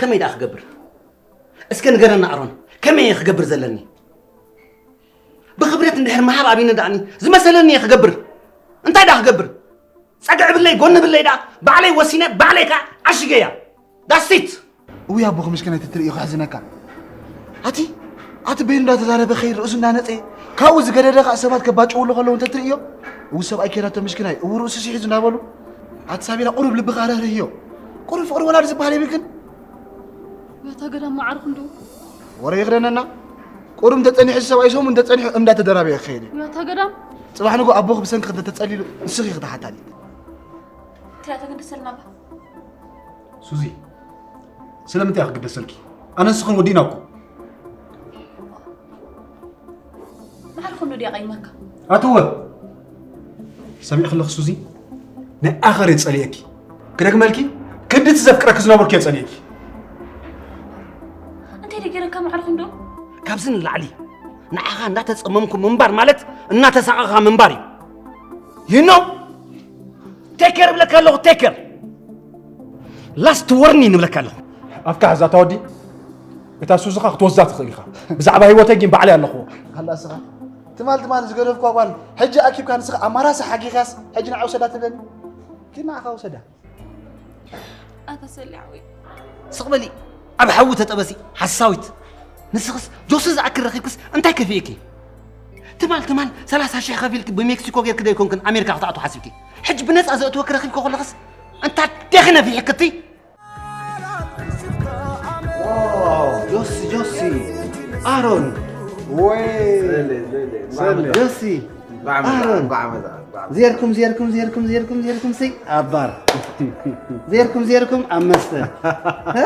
ከመይ ደኣ ክገብር? እስከ ንገረና ኣሮን፣ ከመይ እየ ክገብር ዘለኒ? ብኽብረት እንድሕር ምሃብ ኣብይኒ ደኣኒ ዝመሰለኒ እየ ክገብር። እንታይ ደኣ ክገብር? ጸግዒ ብለይ ጎኒ ብለይ ደኣ ባዕለይ ወሲነ ባዕለይ ከኣ ዓሽገያ። ዳስቲት። እውይ ኣቦኺ ምስኪናይ ተትርእዮ ከሕዝነካ። ኣቲ ኣቲ በይኑ እንዳተዛረበ ከይድ ርእሱ እንዳነጸየ ካብኡ ዝገደደ ከኣ ሰባት ከባጭውሉ ከለዉ እንተትርእዮ። እው ሰብኣይ ኬዳቶ ምስኪናይ እው ርእሱ ሲሒዙ እንዳበሉ ኣቲ ሳቢላ ቁሩብ ልብኻ ርህርህዮ። ቁሩብ ፍቕሪ ወላዲ ዝበሃል የብልክን። ያታ ገዳም ማዕርኹ እንዶ። ወረ ይኽደነና። ቁሩብ እንተጸኒሑ ሰብኣይ ሰሙ እንተጸኒሑ እንዳተደራበየ ክኸይድ እዩ። ያታ ገዳም። ጽባሕ ንጎ ኣቦኺ ብሰንኪ እንተተጸሊሉ ንስኺ ክትሓታኒ። ትሪኣ ተገደሰልና ባ። ሱዚ፣ ስለምንታይ እየ ክግደሰልኪ? ኣነ ንስኽን ወዲእና እኮ። ማዕርኹ እንዶ ድያ ቀይመካ? ኣትወ! ሰሚዕኪ ኣለኺ ሱዚ? ናይ ኣኸር እየ ጸሊኤኪ። ክደግመልኪ? ክንድቲ ዘፍቅረኪ ዝነበርኩ እየ ጸሊኤኪ። እንታይ ደገረካ ማዕርኹ እንዶ? ካብዚ ንላዕሊ ንዓኻ እንዳተጸመምኩ ምንባር ማለት እናተሳቐኻ ምንባር እዩ። You know? ቴክ ኬር እብለካ ኣለኹ፣ ቴክ ኬር። ላስት ወርኒንግ እብለካ ኣለኹ። ኣፍካ ሕዝ ኣታ ወዲ። እታ ሱዝኻ ክትወስዳ ትኽእል ኢኻ። ብዛዕባ ህይወተይ ግን ባዕለይ ኣለኽዎ። ኣላ እስኻ ትማል ትማል ዝገደፍኳ ጓል ሕጂ ኣኪብካ ንስኻ ኣማራሲ ሓጊኻስ ሕጂ ንዓ ውሰዳ ትብለኒ? ኪድ ንዓኻ ውሰዳ። ኣታ ሰሊሕ ወይ ስቕ በሊ ኣብ ሓዊ ተጠበሲ ሓሳዊት። ንስኽስ ጆሲ ዝኣክል ረኺብክስ እንታይ ከፊእኪ? ትማል ትማል ሰላሳ ሽሕ ከፊልኪ ብሜክሲኮ ጌርኪ ዶ ኣይኮንክን ኣሜሪካ ክትኣትዊ ሓሲብኪ? ሕጂ ብነፃ ዘእትወኪ ረኺብኪ ከለኽስ እንታ ዴኺ ነፊሕክቲ? ጆሲ ጆሲ ኣሮን ወይ ጆሲ ኣሮን ዜርኩም ዜርኩም ዜርኩም ዜርኩም ዜርኩም ሲ ኣባር ዜርኩም ዜርኩም ኣብ መስተ እ?